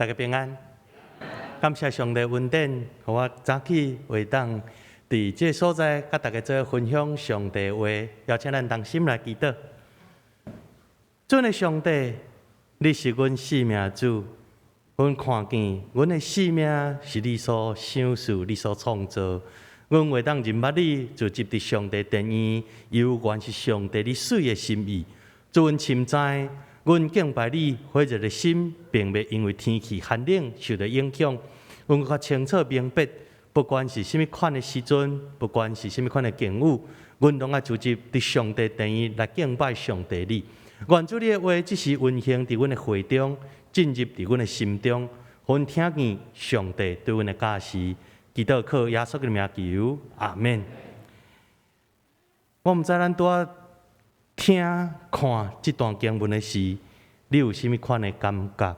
大家平安。感謝上帝恩典，予我早起會當佇這个所在，佮大家做分享上帝話。邀請咱同心來祈禱。尊的上帝，你是阮生命主，阮看見阮的生命是你所賞賜、你所創造。阮會當認捌你，就入佇上帝殿院，猶原是上帝你媠的心意。主，阮深知，阮敬拜你火熱的心，並袂因為天氣寒冷受著影響。阮閣較清楚明白，不管是啥物款的時陣，不管是啥物款的境遇，阮攏愛聚集佇上帝殿院來敬拜上帝你。願主你的話，這時運行佇阮的會中，進入佇阮的心中，予阮聽見上帝對阮的教示。祈禱靠耶穌的名求，阿們。我毋知咱拄仔聽看這段經文的時，你有啥物款的感覺？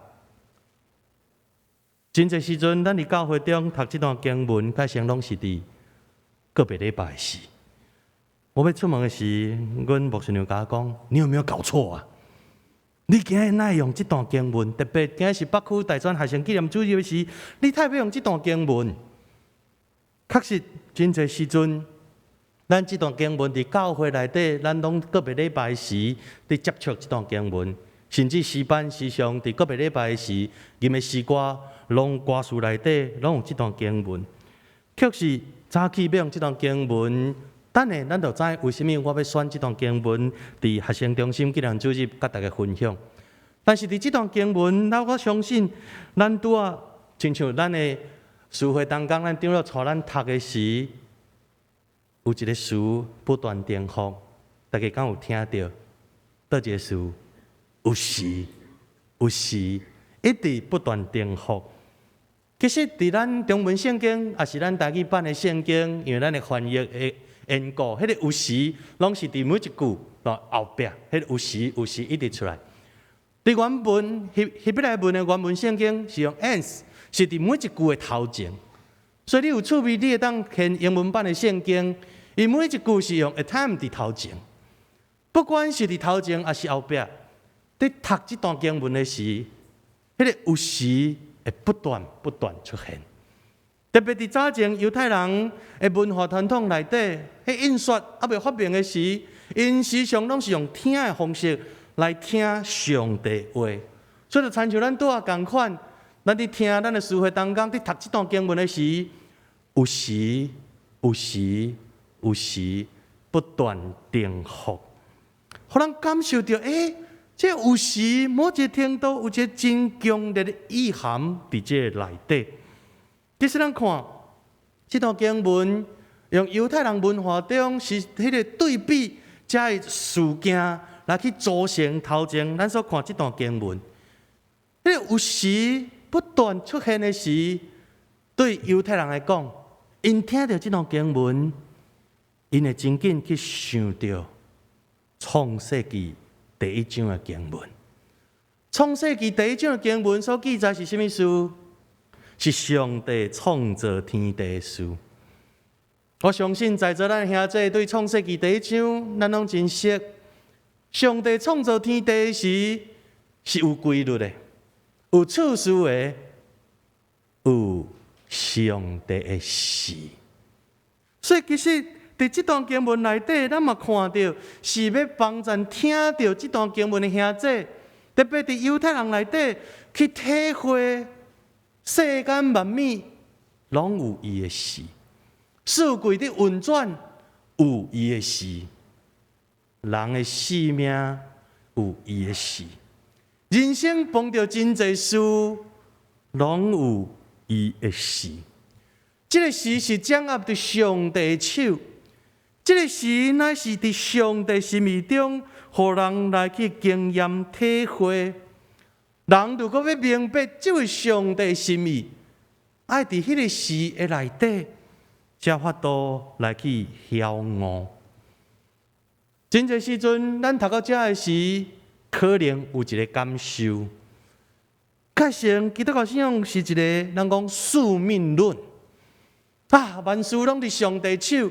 真濟時陣，咱佇教會中讀這段經文，較常攏是佇個別禮拜時。我欲出門的時，阮牧師娘共我講：你有沒有搞錯啊？你今日哪會用這段經文？特別今日是北區大專學生紀念主日的時，你太欲用這段經文？確實，真濟時陣，咱這段經文佇教會內底，咱攏個別禮拜時佇接觸這段經文，甚至詩班時常佇個別禮拜時吟的詩歌，攏歌詞內底攏有這段經文。卻是早起欲用這段經文，等下咱就知為啥物我欲選這段經文佇學生中心紀念主日佮大家分享。但是佇這段經文，咱我相信，咱拄仔親像咱的詩會當中，咱長老帶咱讀的時，有一個詞不斷重複，大家敢有聽著？佗一個詞？有時，有時，一直不斷重複。其實，佇咱中文聖經，抑是咱台語版的聖經，因為咱的翻譯的緣故，彼個有時攏是佇每一句後壁，彼個有時有時一直出來。佇原文希伯來文的原文聖經是用 ens，是佇每一句的頭前。所以你有趣味，你會當掀英文版的聖經，伊每一句是用 a time 佇頭前。不管是佇頭前抑是後壁，佇讀這段經文的時，彼個有時會不斷不斷出現。特別佇早前猶太人的文化傳統內底，彼印刷猶未發明的時，𪜶時常攏是用聽的方式來聽上帝話。所以就親像咱拄仔仝款，咱佇聽咱的詩會當中，佇讀這段經文的時，有時有時有時不斷重複，予咱感受著，欸，這有時某一個程度有一個真強烈的意涵佇這個內底。其實咱看這段經文，用猶太人文化中是彼個對比，這個事件來去組成頭前咱所看這段經文。彼個有時不斷出現的時，對猶太人來講，𪜶聽著這段經文，𪜶會真緊去想著創世記第一章的經文。創世記第一章的經文所記載是啥物事？是上帝創造天地的事。我相信在座咱兄弟對創世記第一章，咱攏真熟。上帝創造天地時是有規律的，有次序的，有上帝的時。所以其實佇這段經文內底，咱嘛看著是欲幫贊聽著這段經文的兄弟，特別佇猶太人內底去體會世間萬物攏有伊的時，四季佇運轉有伊的時，人的生命有伊的時，人生碰著真濟事，攏有伊的時。這個時是掌握佇上帝的手，這個時乃是佇上帝心意中，予人來去經驗體會。人如果欲明白這位上帝心意，愛佇彼個時的內底，才法度來去曉悟。真濟時陣，咱讀到遮的時，可能有一個感受。確實，基督教信仰是一個咱講宿命論啊，萬事攏佇上帝手，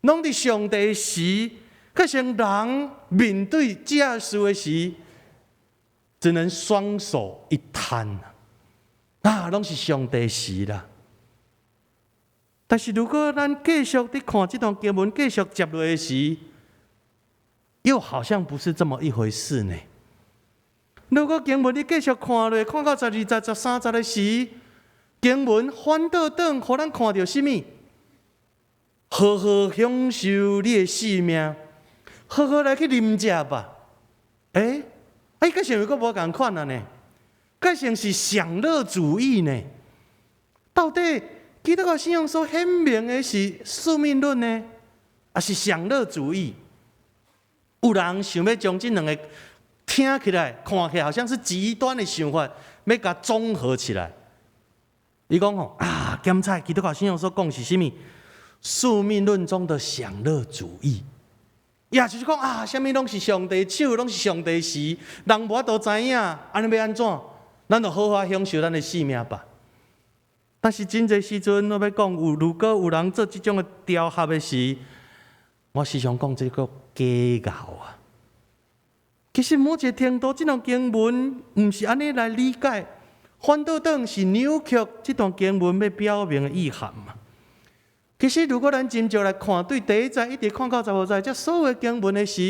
攏佇上帝的時。確實，人面對這事的時，只能雙手一攤。啊，攏是上帝時啦。但是如果咱繼續佇看這段經文，繼續接落去時，又好像不是這麼一回事呢。如果經文你繼續看落，看到12節、13節的時，經文反倒轉，予咱看著啥物？好好享受你的性命，好好來去啉食吧。欸，啊，伊改成又閣無仝款啊呢？改成是享樂主義呢？到底基督教信仰所顯明的是宿命論呢，抑是享樂主義？有人想欲將這兩个聽起來、看起來好像是極端的想法，欲共綜合起來。伊講吼啊，檢查基督教信仰所講是啥物？宿命論中的享樂主義，也就是講啊，啥物攏是上帝手，攏是上帝時，人無法度知影，按呢欲按怎？咱就好好享受咱的性命吧。但是真濟時陣，我欲講有，如果有人做這種的調合的時，我時常講這個假𠢕啊。其實某一個程度，這段經文毋是按呢來理解，反倒轉是扭曲這段經文欲表明的意涵嘛。其實，如果咱真正來看，對第一節一直看到15節，這所有經文的時，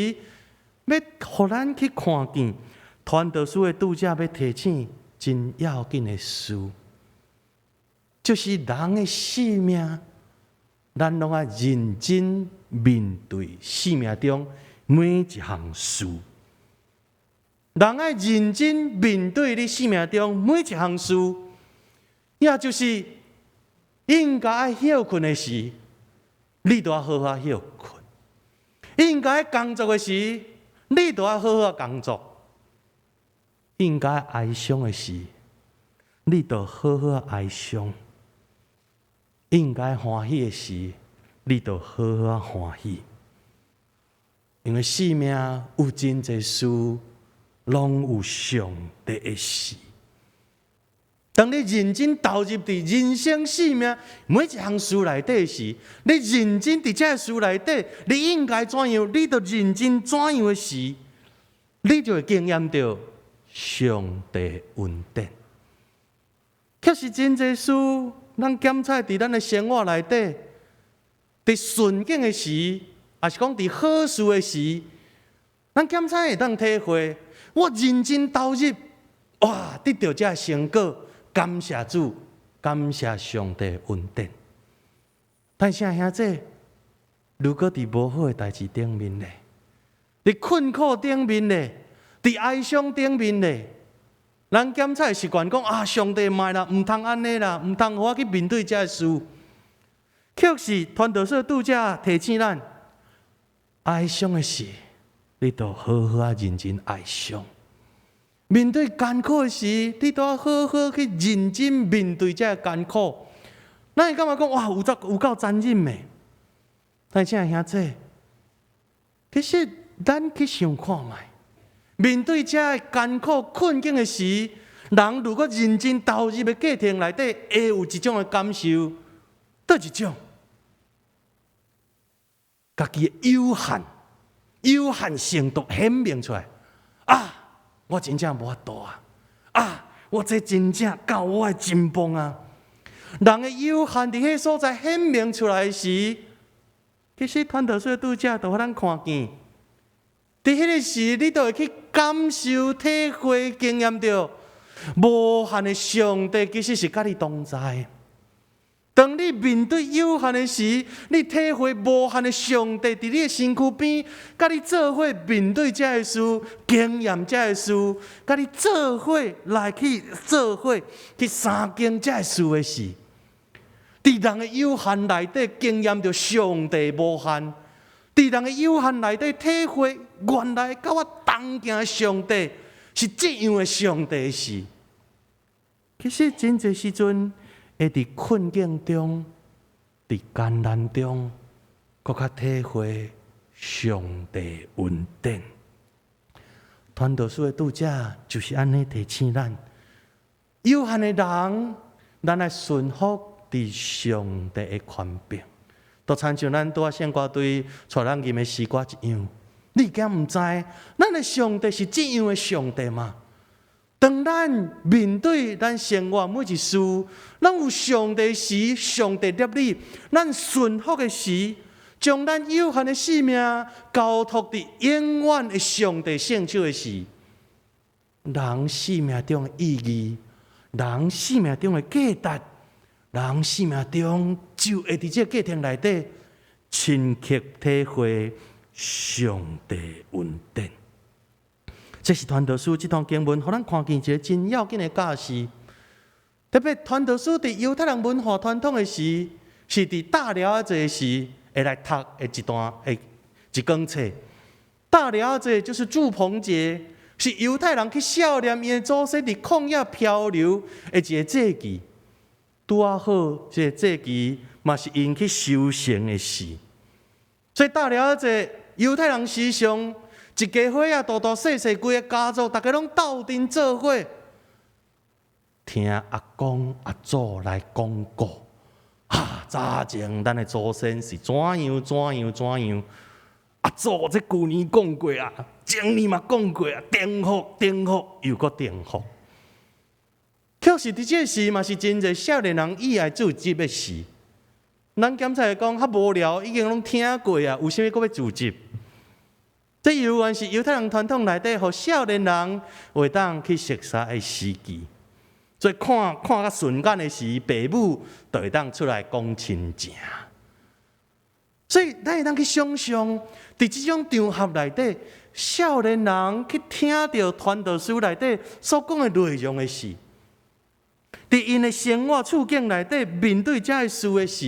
欲予咱去看見傳道書的著者欲提醒真要緊的事，就是人的性命，咱攏愛認真面對生命中每一項事。人愛認真面對你生命中每一項事，也就是應該愛歇睏的時，你都愛好好歇睏；應該愛工作的時，你都愛好好工作；應該哀傷的時，你就好好哀傷；應該歡喜的時，你就好好歡喜。因為生命有真濟事，攏有上帝的時。當你認真投入佇人生生命每一項事內底時，你認真佇這个事內底，你應該怎樣，你就認真怎樣的時，你就會經驗著上帝恩典。確實真濟事，咱檢查佇咱的生活內底，佇順境的時，抑是講佇好事的時，咱檢查會當體會，我認真投入，哇，得著這个成果。感謝主，感謝上帝恩典。但是兄弟，如果佇無好的代誌頂面咧，佇困苦頂面咧，佇哀傷頂面咧，咱檢查習慣講啊，上帝莫啦，毋通按呢啦，毋通予我去面對這个事。卻是傳道書著者提醒咱，哀傷的時，你著好好仔認真哀傷。面對艱苦的時，你都要好好去認真面對這个艱苦。咱會感覺講哇，有夠有夠殘忍的。但是兄弟，其實咱去想看覓，面對這个艱苦困境的時，人如果認真投入的過程內底，會有一種的感受，佗一種？家己的有限、有限程度顯明出來啊！我真正無法度啊！啊，我這真正夠我的肩膀啊！人的有限佇彼个所在顯明出來時，其實傳道書的著者就予咱看見，佇彼个時，你就會去感受、體會、經驗著無限的上帝其實是佮你同在。當你面對有限的時，你體會無限的上帝佇你的身軀邊，佮你做伙面對這个事，經驗這个事，佮你做伙來去做伙去相經這个事的時，佇人的有限內底經驗著上帝無限，佇人的有限內底體會原來佮我同行的上帝是這樣的上帝時，其實真濟時陣，會佇困境中，佇艱難中，閣較體會上帝恩典。傳道書的著者就是按呢提醒咱：有限的人，咱愛順服佇上帝的權柄。就親像咱拄仔聖歌隊帶咱吟的詩歌一樣，你敢毋知，咱的上帝是這樣的上帝嗎？當咱面對咱生活每一事，咱有上帝時、上帝律例，咱順服的時，將咱有限的性命交託佇永遠的上帝聖手的時，人生命中的意義，人生命中的價值，人生命中就會佇這個過程內底深刻體會上帝恩典。這是傳道書這段經文，予咱看見一个真要緊的教示。特別傳道書佇猶太人文化傳統的時，是佇大寮仔節時會來讀的一段的一卷冊。大寮仔節就是住棚節，是猶太人去數念𪜶的祖先佇曠野漂流的一个節期。拄仔好，這个節期嘛是𪜶去收成的時。所以大寮仔節，猶太人時常一家伙仔，大大細細規个家族，逐家攏鬥陣做伙，聽阿公阿祖來講故。哈，早前咱的祖先是怎樣怎樣怎樣。阿祖這舊年講過啊，前年嘛講過啊，重複重複又閣重複。確實佇這個時嘛是真濟少年人意愛自執的時。咱檢查講較無聊，已經攏聽過啊，有啥物閣欲自執？這猶原是猶太人傳統內底，予少年人會當去熟悉的時機。所以看看較順眼的時，爸母就會當出來講親情。所以咱會當去想像，佇這種場合內底，少年人去聽著傳道書內底所講的內容的時，佇𪜶的生活處境內底面對這个事的時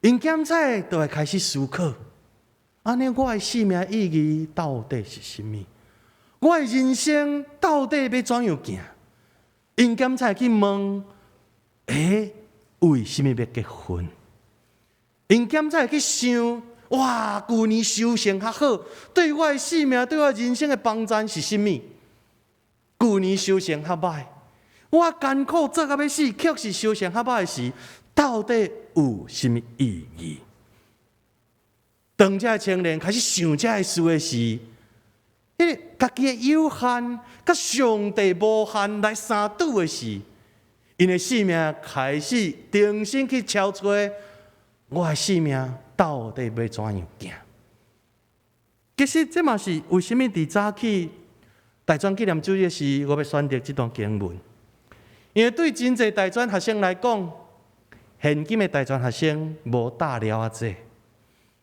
，𪜶檢查就會開始思考。按呢，我的生命意義到底是啥物？我的人生到底欲怎樣行？𪜶檢查去問：欸，為啥物欲結婚？𪜶檢查去想：哇，舊年收成較好，對我的生命、對我人生的幫助是啥物？舊年收成較䆀，我艱苦做甲欲死，卻是收成較䆀時，到底有啥物意義？當這个青年開始想這个事的時，彼个家己的有限，佮上帝無限來相拄的時，𪜶的生命開始重新去敲揣，我的生命到底欲怎樣行？其實這嘛是為啥物佇早起大專紀念主日時，我欲選擇這段經文，因為對真濟大專學生來講，現今的大專學生無大寮仔節。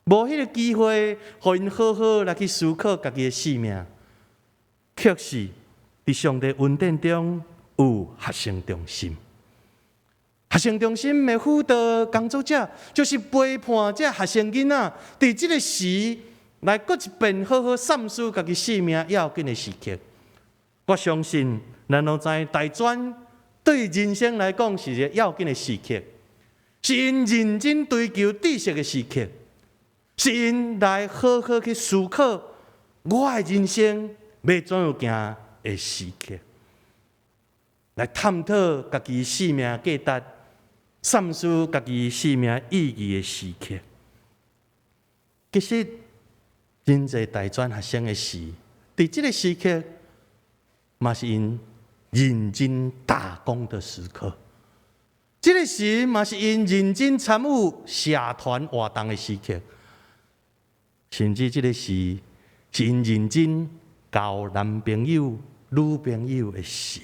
無彼个機會，予𪜶好好來去思考家己的生命，確實佇上帝恩典中有學生中心。學生中心的輔導工作者，就是陪伴這學生囡仔，佇這个時來閣一遍好好三思家己生命要緊的時刻。我相信，咱攏知大專對人生來講是一个要緊的時刻，是𪜶認真追求知識的時刻。是𪜶來好好去思考我的人生欲怎樣行的時刻，來探討家己生命價值、三思家己生命意義的時刻。其實，真濟大專學生的時，佇這个時刻，嘛是𪜶認真打工的時刻。這个時嘛是𪜶認真參與社團活動的時刻。甚至這个時是𪜶認真交男朋友、女朋友的時。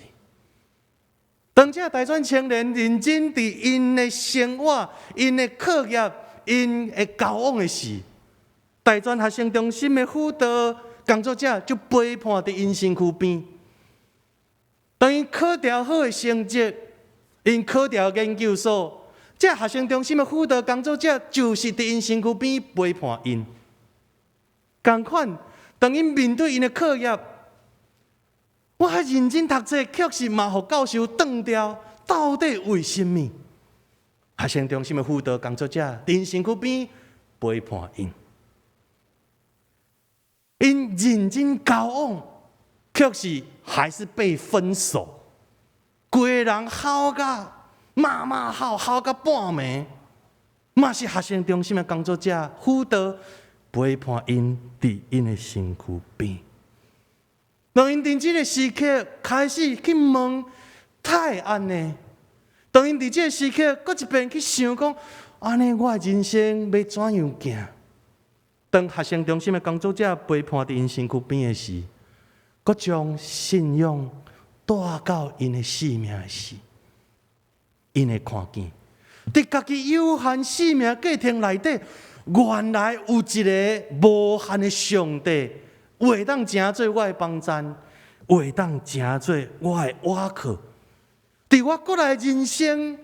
當這大專青年認真佇𪜶的生活、𪜶的課業、𪜶的交往的時，大專學生中心的輔導工作者就陪伴佇𪜶身軀邊。當𪜶考著好的成績，𪜶考著研究所，這學生中心的輔導工作者就是佇𪜶身軀邊陪伴𪜶。仝款，當𪜶面對𪜶的課業，我較認真讀冊，卻是嘛予教授斷掉，到底為啥物？學生中心的輔導工作者佇𪜶身軀邊陪伴𪜶，𪜶認真交往，卻是還是被分手，規个人哭甲罵罵哭，哭甲半暝，嘛是學生中心的工作者輔導陪伴𪜶佇𪜶的身軀邊。當𪜶佇這个時刻開始去問，哪會按呢？當𪜶佇這个時刻，閣一遍去想講，按呢我的人生欲怎樣行？當學生中心的工作者陪伴佇𪜶身軀邊的時，閣將信仰帶到𪜶的生命的時，𪜶會看見，佇家己有限生命過程內底，原來有一个無限的上帝，會當成做我的幫贊，會當成做我的倚靠。佇我過來人生，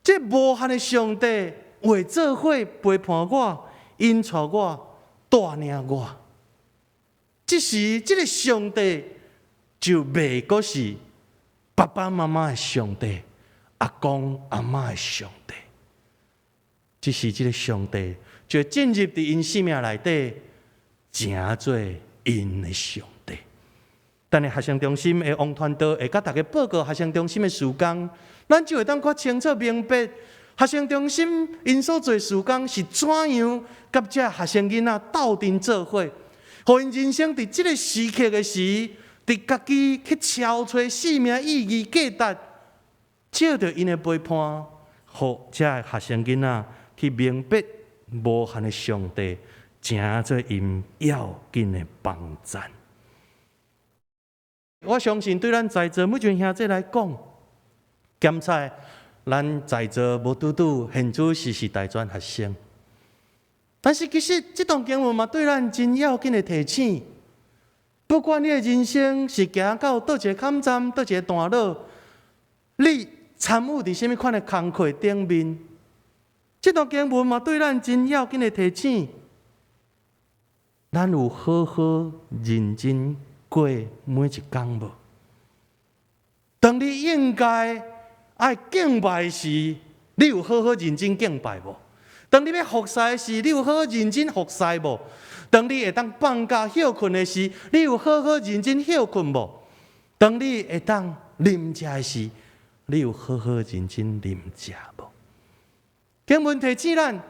這無限的上帝會做伙陪伴我，引帶我，帶領我。這時，這个上帝就袂閣是爸爸媽媽的上帝，阿公阿嬤的上帝。這時，這个上帝就會進入佇𪜶生命內底，成做𪜶的上帝。等下學生中心的王傳道會佮大家報告學生中心的事工，咱就會當較清楚明白學生中心𪜶所做事工是怎樣，佮這學生囡仔鬥陣做伙，予𪜶人生佇這个時刻的時，佇家己去撨揣生命意義價值，藉著𪜶的陪伴，予這學生囡仔去明白無限的上帝，成做𪜶要緊的幫贊。我相信對咱在座每一位兄弟來講，檢查咱在座無拄拄現主時是大專學生，但是其實這段經文嘛對咱真要緊的提醒。不管你的人生是行到佗一个坎站，佗一个段落，你參與佇啥物款的工課頂面，這段經文嘛對咱真要緊的提醒。咱有好好認真過每一工無？當你應該愛敬拜時，你有好好認真敬拜無？當你欲服侍時，你有好好認真服侍無？當你會當放假歇睏的時，你有好好認真歇睏無？當你會當啉食的時，你有好好認真啉食無？經文提醒咱，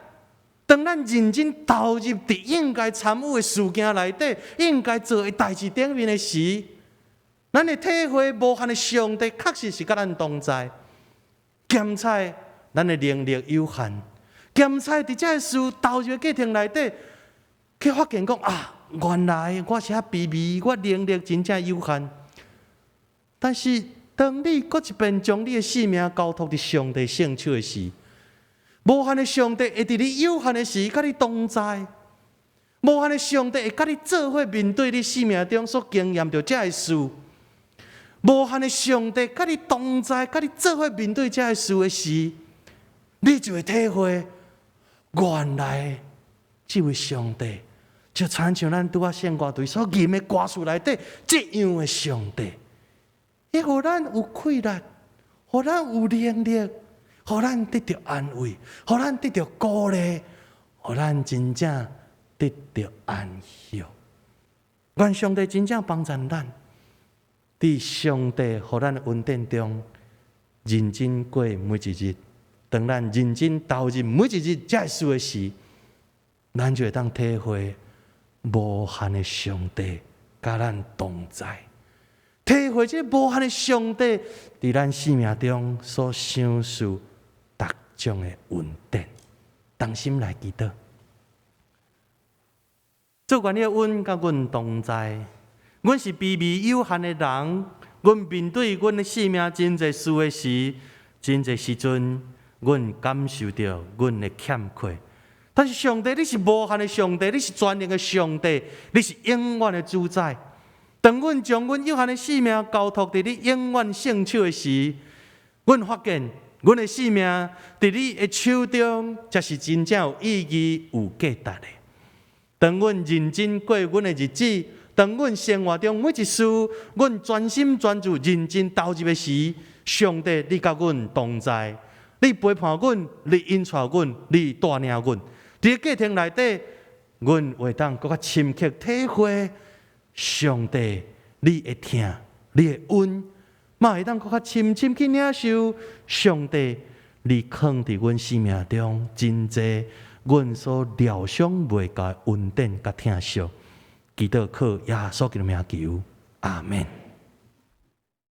當咱認真投入佇應該參與的事件內底，應該做的代誌頂面的時，咱會體會無限的上帝確實是佮咱同在。兼且咱的能力有限，兼且佇這个事投入的過程內底，去發現講啊，原來我是遐卑微，我能力真正有限。但是當你閣一遍將你的生命交託佇上帝聖手的時，無限的上帝會佇你有限的時，佮你同在；無限的上帝會佮你做伙面對你生命中所經驗著這个事。無限的上帝佮你同在，佮你做伙面對這个事的時，你就會體會，原來這位上帝就親像咱拄仔聖歌隊所吟的歌詞內底這樣的上帝，伊予咱有氣力，予咱有能力，予咱得著安慰，予咱得著鼓勵，予咱真正得著安息。願上帝真正幫助咱，佇上帝予咱的恩典中，認真過每一日。當咱認真投入每一日這个事的時，咱就會當體會無限的上帝佮咱同在，體會這無限的上帝佇咱生命中所賞賜逐種的恩典。同心來祈禱，主，願你的恩佮阮同在。阮是卑微有限的人，阮面對阮的生命真濟事的時，真濟時陣，阮感受著阮的欠缺。但是上帝，你是無限的上帝，你是全能的上帝，你是永遠的主宰。當阮將阮有限的生命交託佇你永遠聖手的時，阮發現阮的生命佇你的手中，才是真正有意義、有價值的。當阮認真過阮的日子，當阮生活中每一事，阮專心專注、認真投入的時，上帝，你佮阮同在，你陪伴阮，你引帶阮，你帶領阮。佇過程內底，阮會當閣較深刻體會上帝你的疼、你的恩，嘛會當閣較深深去領受上帝你囥佇阮生命中真濟阮所料想袂到的恩典佮疼惜。祈禱靠耶穌基督名求，阿門。